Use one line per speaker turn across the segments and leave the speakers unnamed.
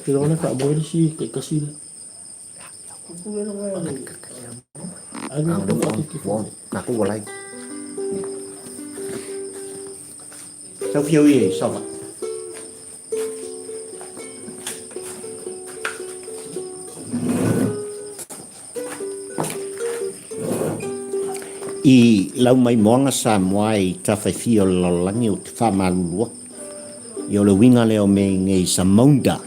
Te faamoe le isi taitasi lea.
I lau maimoaga Samoa i tafa e fia o le lalolagi ou te faamalulu atu. Ia o le uiga lea o mea nei sa maunda.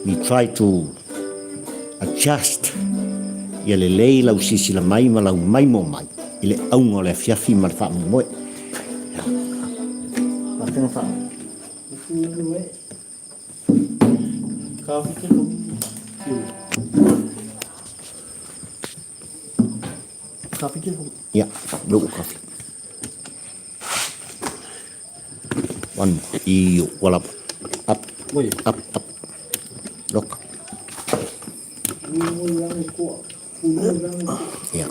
We try to adjust ia lelei lau silasila mai ma lau maimoa mai i le auga o le afiafi ma le faamoemoe. Faafetai fa. Ia, lou coffee. One more. Io, wala. Up, up, up. Look. Ia.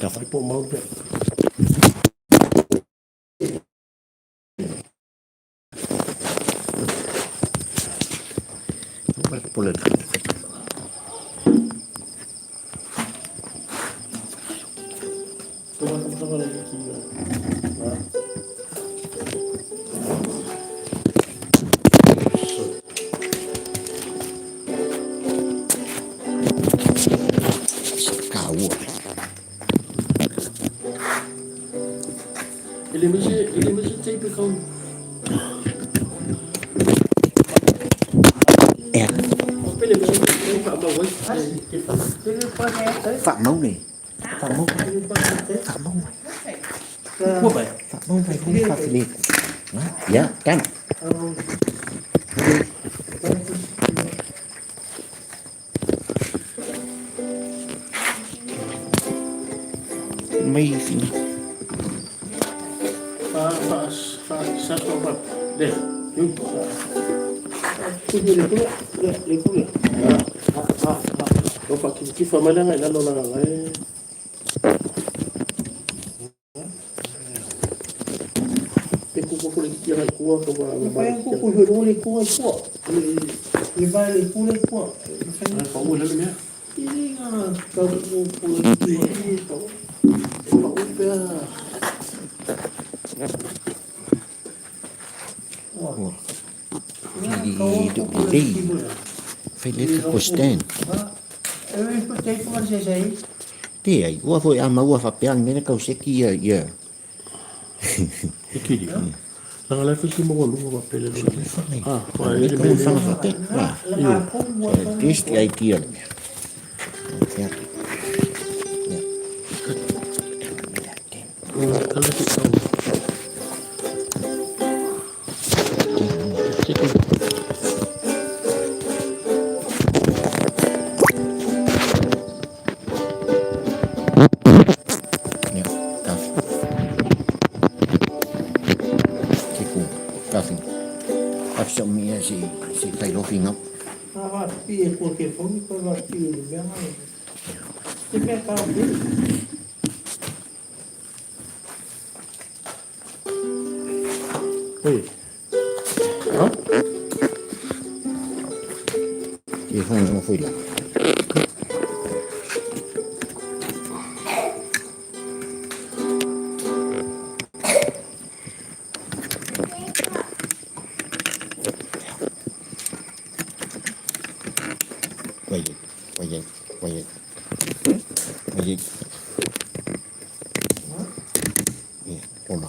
Tafa.
E le mese tape
Faamau le. Faamau. Faamau. Faamau mai fu faafile. Ya, kan. Mai fina. Fai le ko stand. Te ai, ua foi a maua faapea le mea kau seki ia ia.
E kiri. Langa lai fisi mo lunga wa pele le. Ah, wa
e le mea fanga faapea. This the idea le mea. Ya. Ya.
Kala ki tau.
Ya, kafi. Ke ku, kafi. Kafi sa mia si si tai lofi ngau.
Oi. Ha?
Ke fanga mo foi la. Quay dậy, quay dậy, quay dậy. Quay dậy. Ia, ona.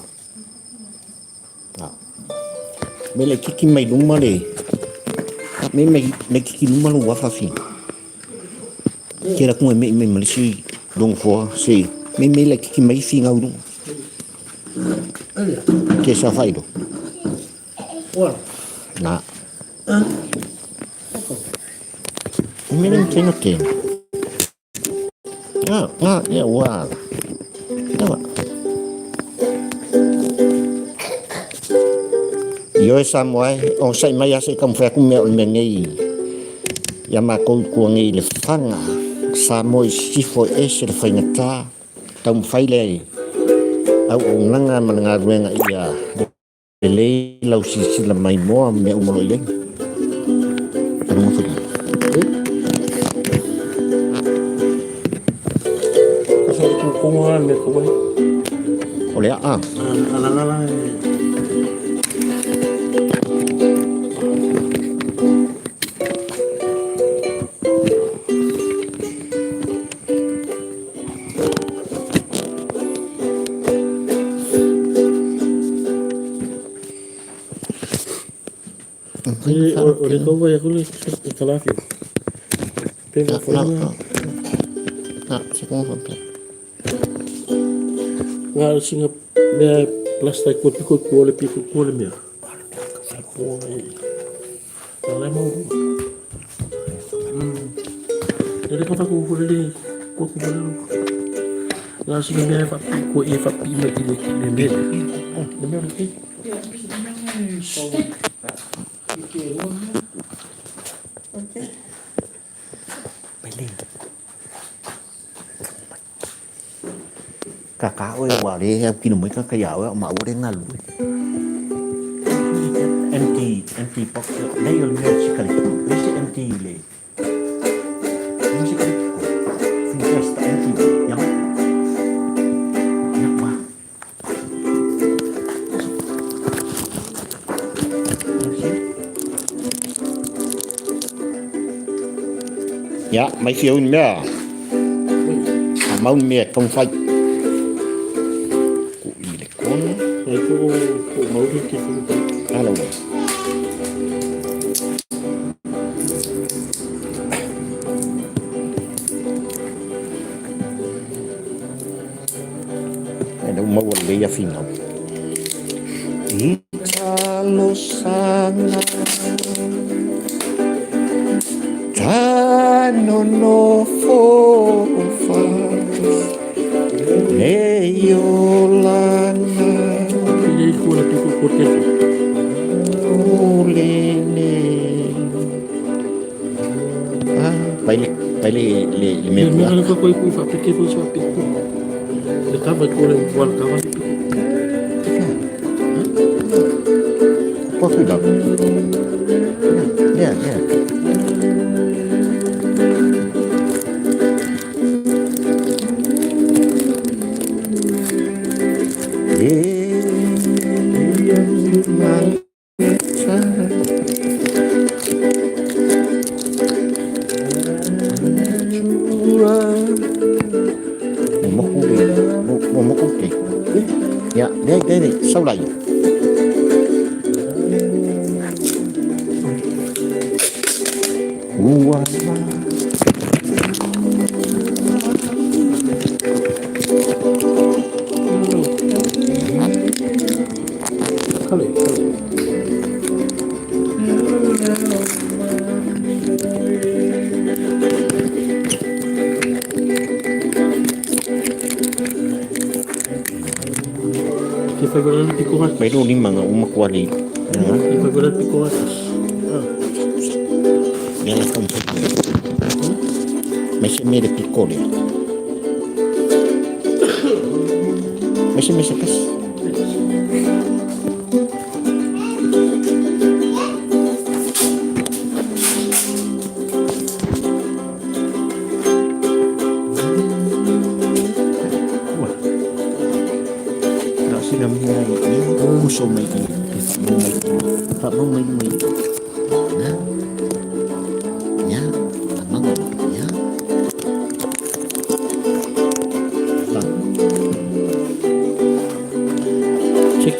Ah. Me le kiki mai luma le. Me me me kiki luma lo wafa fi. Ke la kunga me me malisi long foa se me me le kiki mai fi ngau lu. Ke sa fai do. Na. Me le teno teno. Ah, ah, ya wa. Ya. Io e Samoa e, o sai mai ase ka mwhea kumea o le mea nei. Ia mākou kua nei le fanga. Samoa i sifo e ese le whaingatā. Taumawhai le au o nanga ma le ngā ruenga ia. Lelei lau silasila maimoa ma mea uma o lo o i ai. Taluga foi. O le aa.
O le tau vai aku le talafi. Pe
Na, na, na, se konga fa.
Nga singa mea plasta ko piko ko le piko ko le mea. Po e. Na le mo. Le ko fa ko ko le ko ko le. Nga singa mea fa ko e fa pi me le le me. Le mea le.
Ka ka oe wa le he kino mai ka ka ia oe ma ore ngalu. Empty empty box le yo mea si kale. Le se empty le. Le se kale. Fiesta empty. Ya mai. Ya wa. Ya, mai fia un mea. A mau mea tong fai. Ku i le kona.
Ai ko ko mau ke ke ko.
Ala wa. E le mau le ia finau. I talo sanga Tano no fofa Le iolana
Le ko le piko ko te.
O le ne. Ah, vai le vai le le le
Me
mea
le ko ko ko fa pike ko fa piko. Le kava ko le ko le kava.
Ko ku da. Yeah, yeah. Ya, đây đây đây, sau này. Ua
Kale kale. Ke fa wala le piko
Mai lo ni manga uma kwa le.
Ke fa wala piko. Ah.
Ya la kom. Mai se mere piko le. Mai se me se kas.
Ua.
Na sina mea i uso mai i fa mau mai. Fa mau mai mai. Na. Ya, mau. Ya. Fa.
Check.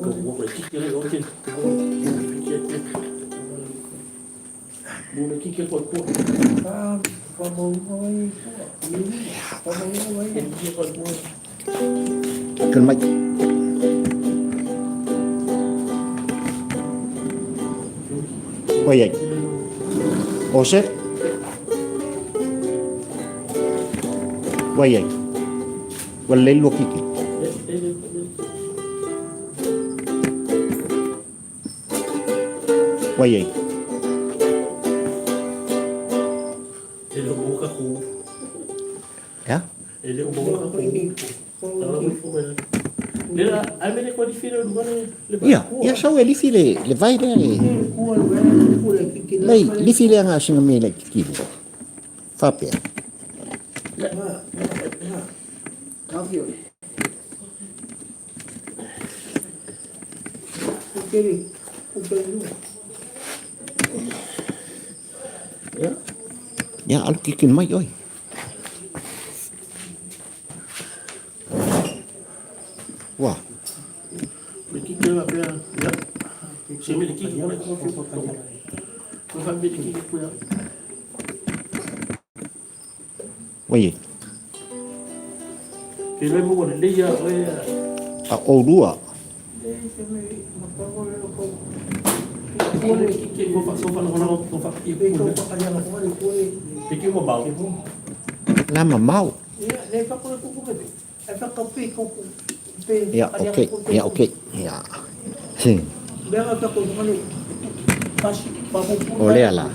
Ko ko le kike le oke. Mo le kike ko ko. Kike ko ko.
Cần mạch. Quay vậy. Ô sếp. Quay vậy. Quay lấy luộc kiki.
E e
Ua i ai.
E le o maua ka ku.
Ea?
E le o maua ka ku. Lea, ai mele kua lifi le luga le le
Ia, ia sau e lifi le le vai lea e. Lei, lifi lea nga singa me le kikili. Faapea. Ia, alu kikili mai oi. Ua.
Le kiki la pea. Ia. Se me le kiki ko le ko fi ko. Ko fa me le kiki ko ya.
Ua i ai.
Ke le mo le le ia o ia.
A oulua.
Ko le kiki ko fa so fa la ko fa ki ko. Ke mo ba.
La mamau. Ia, okei. Ia, okei. Ia. Si. O lea la.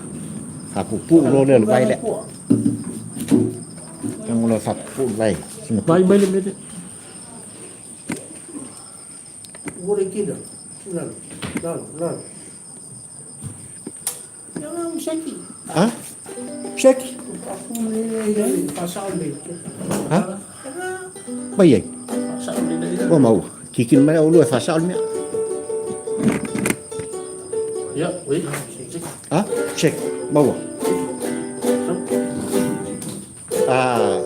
Faapuupuu loa lea o le vai lea. Tago loa e faapuupuu le vai. Sina
Vai mai le mele.
Ha? Seki? Ha? Mai ai. Ua maua. Kikilo mai oulua e faasao le mea.
Ia, oi.
Ha? Check. Maua. Ah,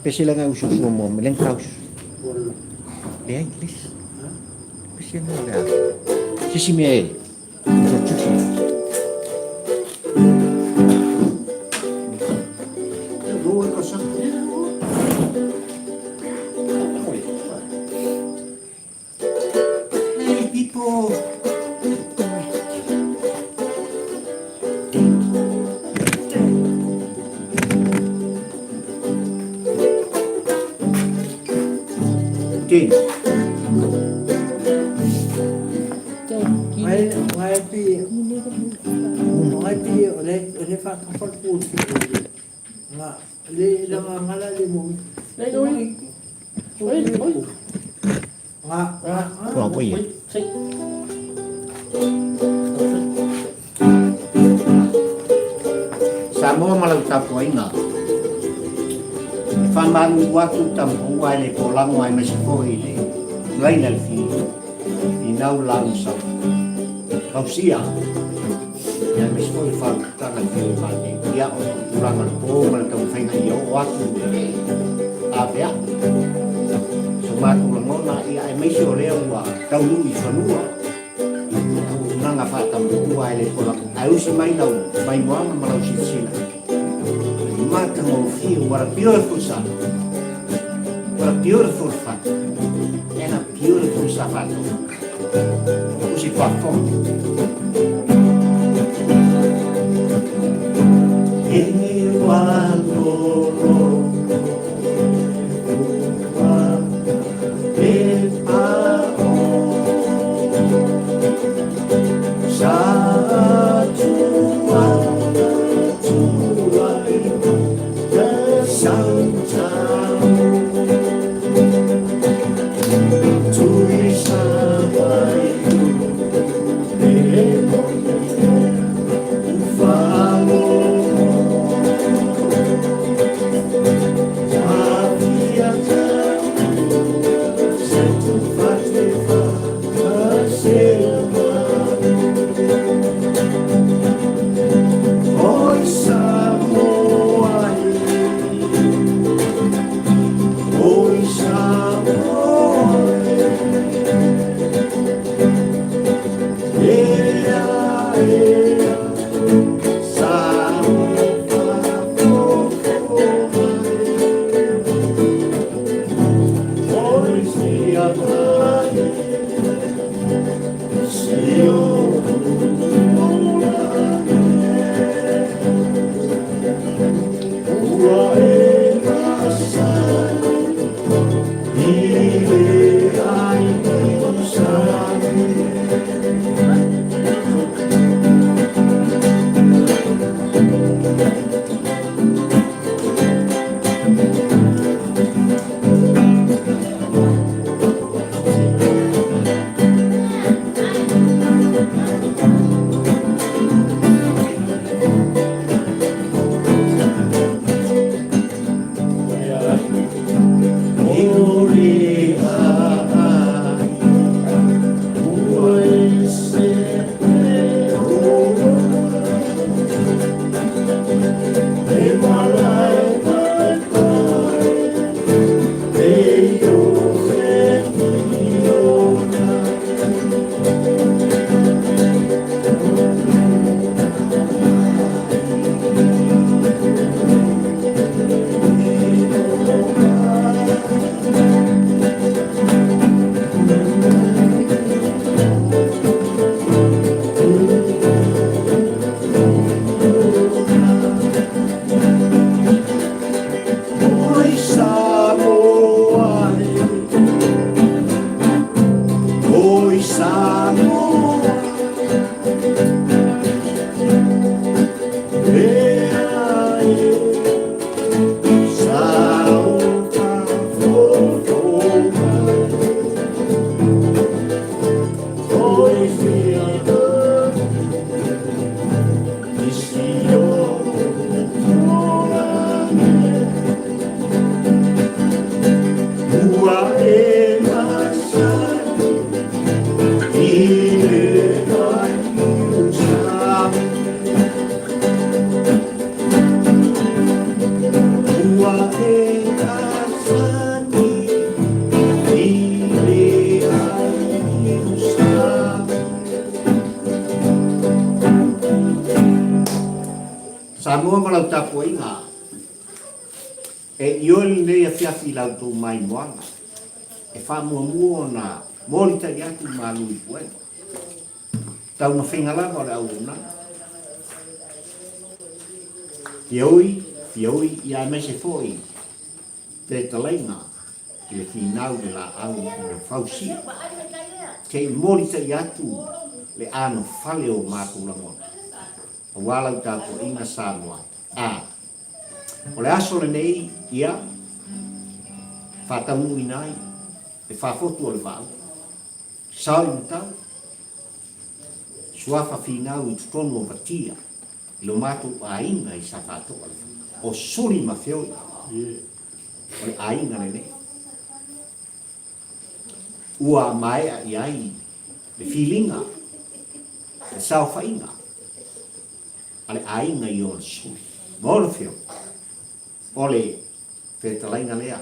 pese la ngai usu usu mo me leng kaus. Leai, les. Pese la lea. Sisi mea e. Introduce. Hey people. Ten. Ua ua ia. Samoa ma lau tapuaiga. E faamalulu atu tamaua e le polago aemaise foi le tulaina le finau lauga fausia ia aemaise foi le faautautaga i le fia o le Ia, o le tulaga o le po ma le taumafaiga ia oo atu le aveao so matou lagona ia aemaise o lea ua taunuu i fanua le auaunaga faatamua e le polago ae usi mai lau maimoaga ma lau silasila le matagofie. What a beautiful sight, what a beautiful fun and a beautiful safato usi faafofoga. E ua lolo e pa o sa tua tua i the sound Tui sa vai tu e Samoa ma lau tapuaiga, e ioe lenei afiafi i la outou maimoaga, e faamuamua ona molitai atu i malu i puega, taumafaiga lava o le auaunaga. Fia ui, fia ui, ia aemaise foi fetalaiga i le finau le laau na fausia, se i molitai atu le anofale o matou lagona, aua lau tapuaiga Samoa. A o le aso lenei ia faataunuuina ai le faafotu o le Vaauta, sao i matau, suafa finau i totonu o Vatia i lo matou aiga i Safaatoa le Fata, o Suli ma Feoi. O le aiga lenei. Ua maea i ai le filiga, le saofaiga a le aiga i ona suli ma ona feoi. O le fetalaiga lea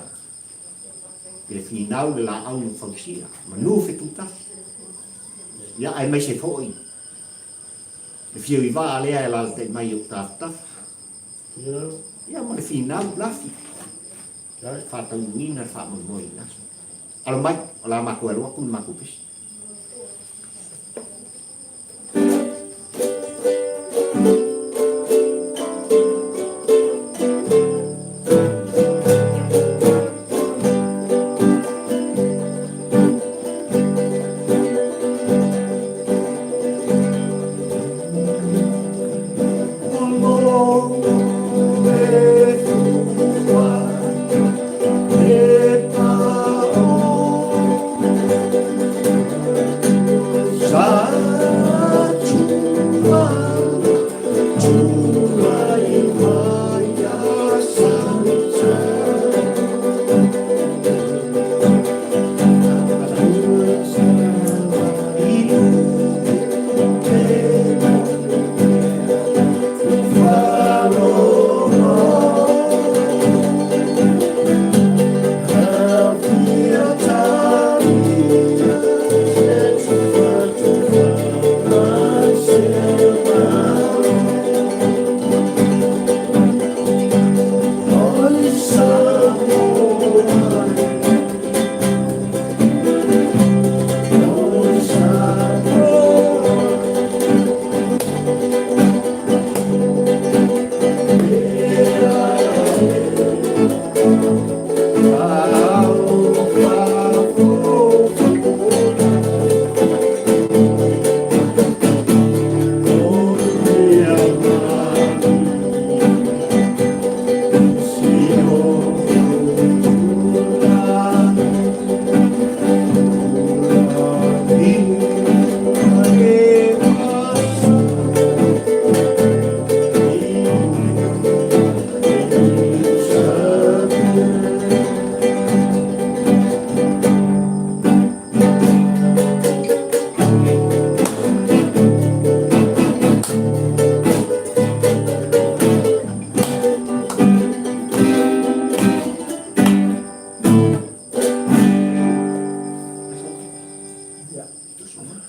i le finau le laau na fausia, manu fetutasi, ia aemaise foi le fiauivaa lea e alalatai mai i ou tafatafa. Ia ma le finau lafi. Faataunuuina le faamoemoe i le aso. Alo mai, o le a matou alo atu le matou pesi.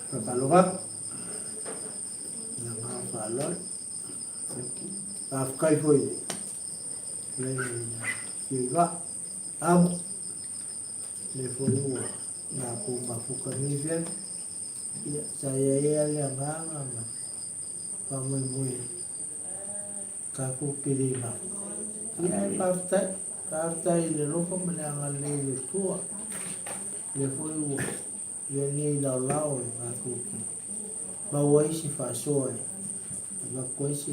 Faatalofa atu i le agaga faaaloalo. Faafetai foi i le Sioivaa, Amo, lea foi ua matou mafuta nei afiafi. Ia, sa i ai lava le agaga ma le faamoemoe tatou te le mafuta. Ia ae faafetai, faafetai i le alofa ma le agalelei o le Atua, lea foi ua Ia nei laolao e matou te maua ai se faasoa e avatu ai se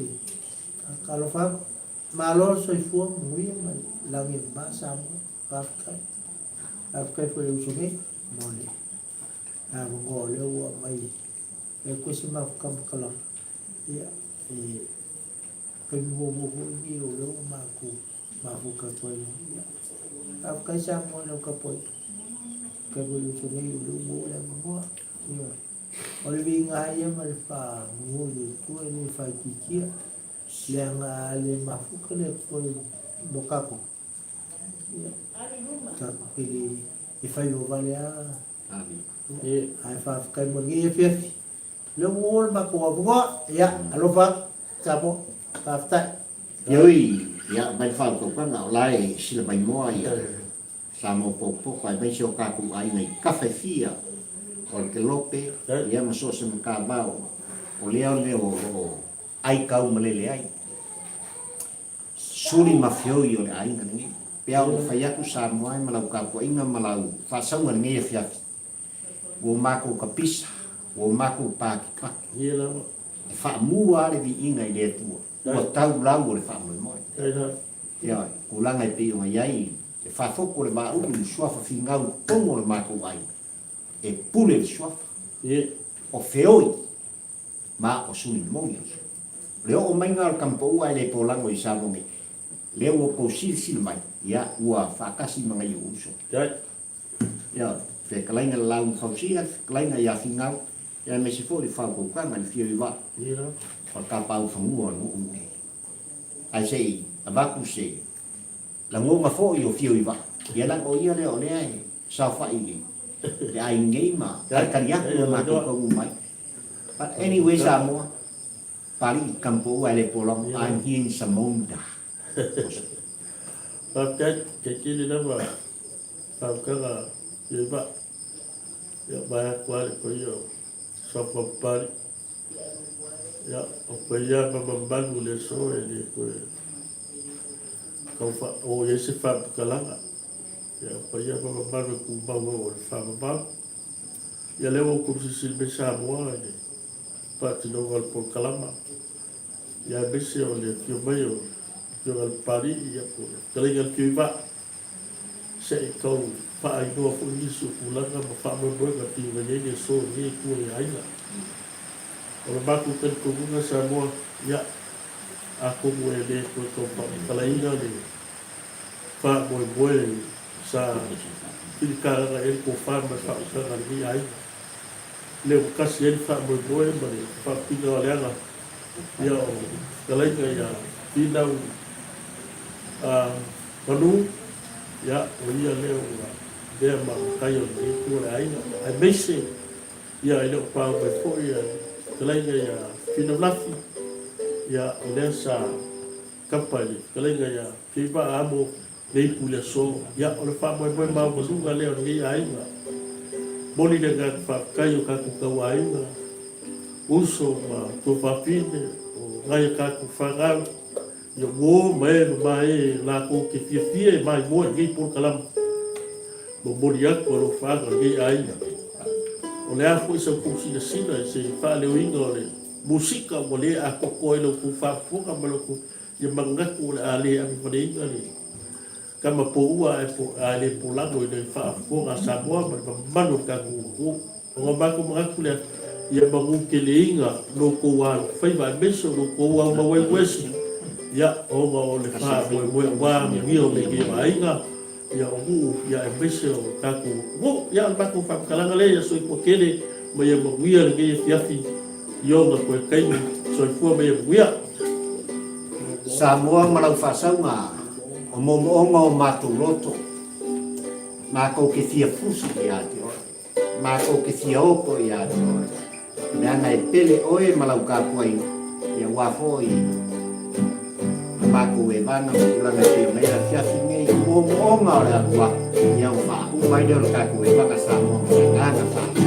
Talofa atu. Malo le soifua manuia ma le lagi e mama Samoa. Faafetai. Faafetai foi i le uso nei mo le avanoa o lea ua aumai e fai atu ai se matou tamatalaga. Ia, e taimi muamua foi lenei o lea ua matou mafuta atu ai. Ia, faafetai Samoa i lau tapuaiga. Faafetai foi i le uso nei o lea ua maua le avanoa. Ioe. O le viiga lava ia ma le faamanu i le Atua e le faaitiitia, leaga a le mafuta le Atua mo tatou, ia, tatou te le, e faiva vale lava. Ae faafetai mo lenei afiafi. O lea ua maua le matou avanoa. Ia, alofa atu Samoa. Faafetai.
Ia ui, ia mai le faautautaga o la e sila mai moa ia Samoa potopoto aemaise o tatou aiga i tafa e fia o le kelope ia ma so o se matavao o lea o leo o lo o ai tau malele ai suli ma feoi o le aiga lenei. Pe a ona fai atu Samoa e ma lau tapuaiga ma lau faasauga lenei afiafi, ua matou tapisa, ua matou patipati, e faamua lava le viiga i le Atua, ua tau lau o le faamoemoe. Ioe, tulaga e pei ona i ai le faafotu o le vaaulu i le suafa finau i totonu o le matou aiga, e pule le suafa, o feoi ma o suli moni o le suafa. O le oo maiga o le tamapaua ae le polago i Samoa nei, lea ua outou silasila mai, ia, ua faatasi ma nai ou uso. Ioe, fetalaiga le Laau na Fausia, fetalaiga ia Finau, ia aemaise foi le faautautaga i le fia o Ivaa, o le tapaaufanua o le nuu lenei. Ae se i avatu se lagona foi o Fio i Vaa, ia leaga o ia lea o lea e saofai i le aiga nei ma talitali atu i le matou taunuu mai. But anyway Samoa, Palii Kampoua ae le polago, I'm here in Samoa.
Faafetai, tai tele lava faautaga Fio i Vaa. Ia vaeatu lava le paia o Safa ma Papalii. Ia, o paia ma mamalu o le aso e le toe tau faaoo i ai se faamatalaga. Ia, o paia ma mamalu e tumau e oo i le faavavau. Ia lea ua outou silasila mai Samoa i le faatinoga o le polokalama, ia aemaise o le afio mai o le Afioga i le Papalii, ia po o le Fetalaiga i le Afio i Vaa, se i tau faainoa foi nisi o tulaga ma faamoemoega e pei ona i ai le aso i lenei itu o le aiga. O le matou talitonuga Samoa, ia, atonu e le toe tau faamatalaina le faamoemoe sa filitagaga i ai le tofa ma le faautaga a lenei aiga. Lea ua tasi ai le faamoemoe ma le faapipiga o le aga, ia, o fetalaiga ia Finau a Manu, ia, o ia lea ua avea ma matai o lenei itu o le aiga, aemaise, ia, e le o pau mai foi le fetalaiga ia Finau Lafi, ia, o lea sa kapa i le fetalaiga ia Fiva'a Amo le ipu i le aso. Ia, o le faamoemoe maualuga lea o lenei aiga. Momoli le agaga faafetai o tatou tauaiga, uso ma tuafafine, o nai a tatou fanau, ia uo ma e ma e latou te fiafia e maimoa i lenei polokalama. Momoli atu alofaaga o lenei aiga. O le a foi sa outou silasila i se faaleoina o le musika ua le atoatoa i la outou faafofoga ma la outou ia manatu o le a le avevaleina le tama poua ae le polago i le faafofoga a Samoa ma le mamalu o le tatou atunuu. Ona matou manatu lea, ia manuteleina lo outou alofaiva aemaise o lo outou aumaueuesi, ia, ona o le faamoemoe aua amuia o lenei aiga, ia o nuu, ia aemaise o tatou atunuu. Ia, o le matou faamatalaga lea, ia soifua tele ma ia manuia lenei afiafi i ona toe taimi. Soifua ma ia manuia.
Samoa ma lau faasauga o moomooga o matou loto, matou te fia fusi ia te oe. Matou te fia oko ia te oe, leaga e pele oe ma lau tapuaiga, ia aua foi la matou evana ma tulaga e pei ona i ai le afiafi nei, o moomooga o le alualu, ia ona faauma ai lea o le tatou evaga Samoa ma le agaga faafetai.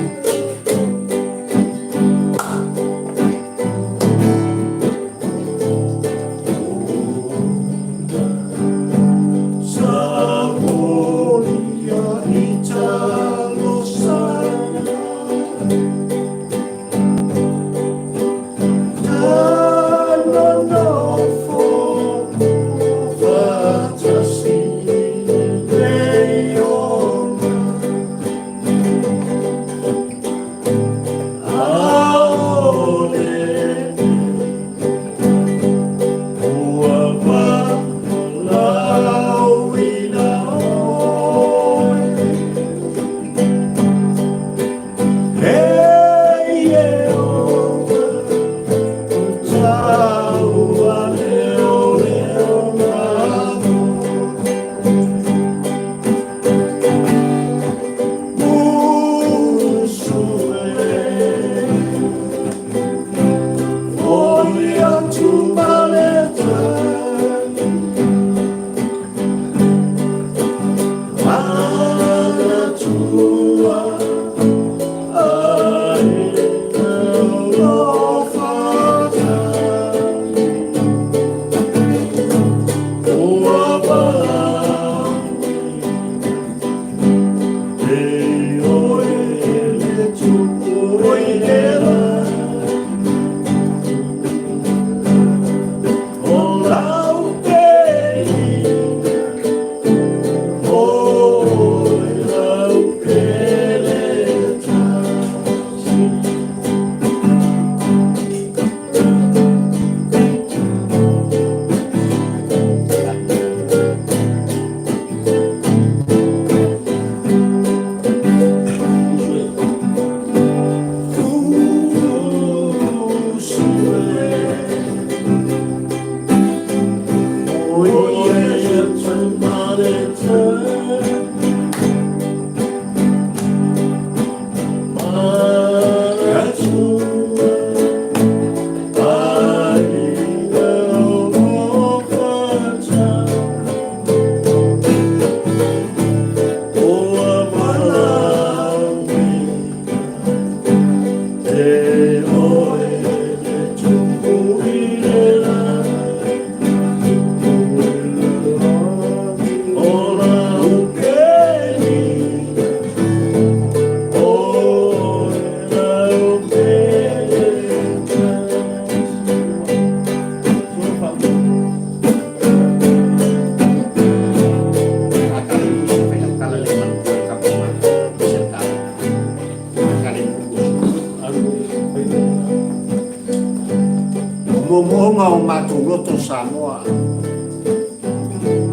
matou loto Samoa,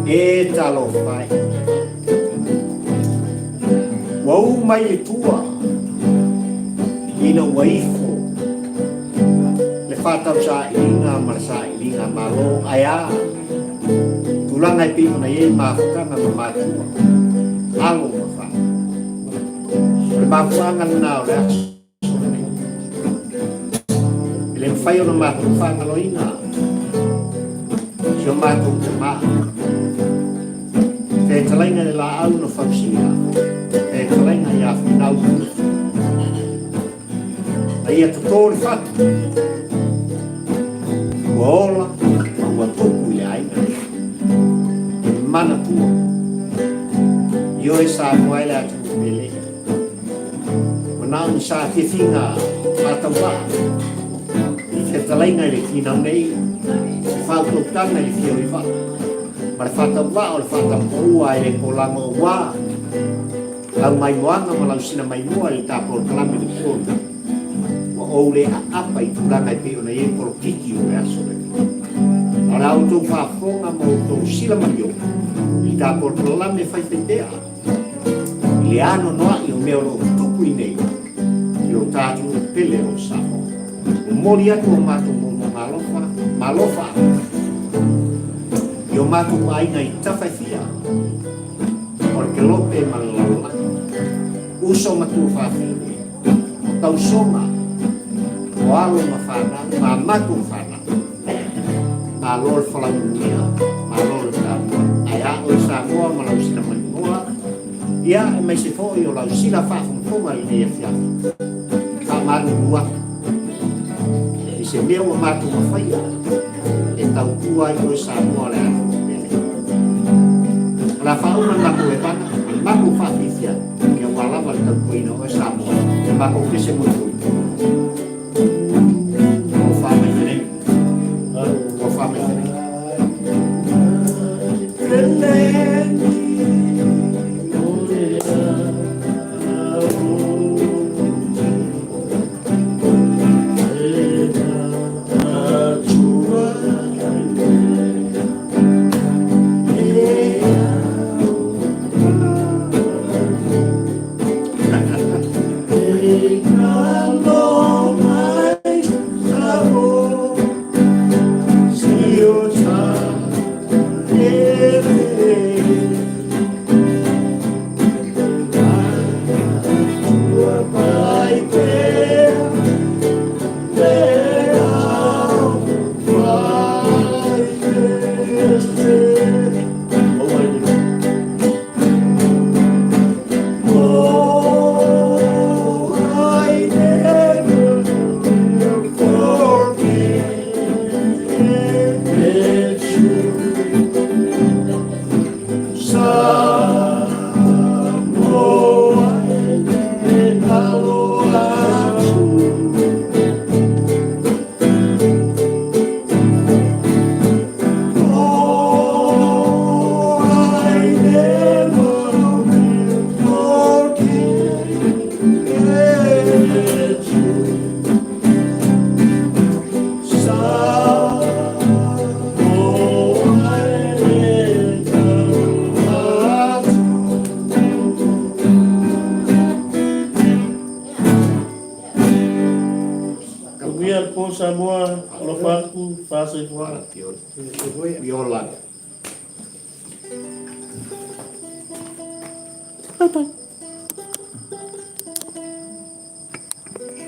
e talofa e. Ua u mai le tua ina ua ifo le faatausailiga ma le sailiga malo, ae a tulaga e pei ona i ai mafutaga ma matua, alo ma fanau. O le mafuaaga lena o le aso lenei. E le mafai ona matou faagaloina si o matou tamā. Fetalaiga i le laau na fausia, fetalaiga ia Finau Tutu. A ia totō le fatu, ua ola ma ua tupu i le aiga nei. E manatua, ioe Samoa e le atunuu pele. Ua na o ni saafiafiga faatauvaa i fetalaiga i le finau nei, se faautautaga i le fia o i vaa, ma le faatauvaa o le faatapaua e le kolago ua lau maimoaga ma lau sina maimoa i le tapolokalame i le polo. Ua ou le aapa i tulaga e pei ona i ai polokiki o le aso lenei. A o le a outou faafofoga ma outou silamalio i le tapolokalame faifaipea i le anoanoai o mea o lo o tutupu i nei i lo tatou pele o Samoa. Momoli atu o matou momoga alofa ma alofa i o matou aiga i tafa e fia o le kelope ma le lalolagi, uso ma tuafafine, o tausoga, o alo ma fanau, ma matou fanau. Malo le folau manuia, malo le tapuai. Ae a oe Samoa ma lau sila maimoa, ia aemaise foi o lau sila faafogafoga i lenei afiafi. Faamalulu atu i se mea ua matou mafaia e tautua ai oe Samoa le atunuu pele. O le a faauma le matou evana ma le matou faafiafia ia ua lava le tautuaina o oe Samoa i le matou pese molimoli. Tofa mai fenei. Tofa mai fenei.
Manuia le po Samoa, alofa atu, faasoifua.
Iola.
Bye bye.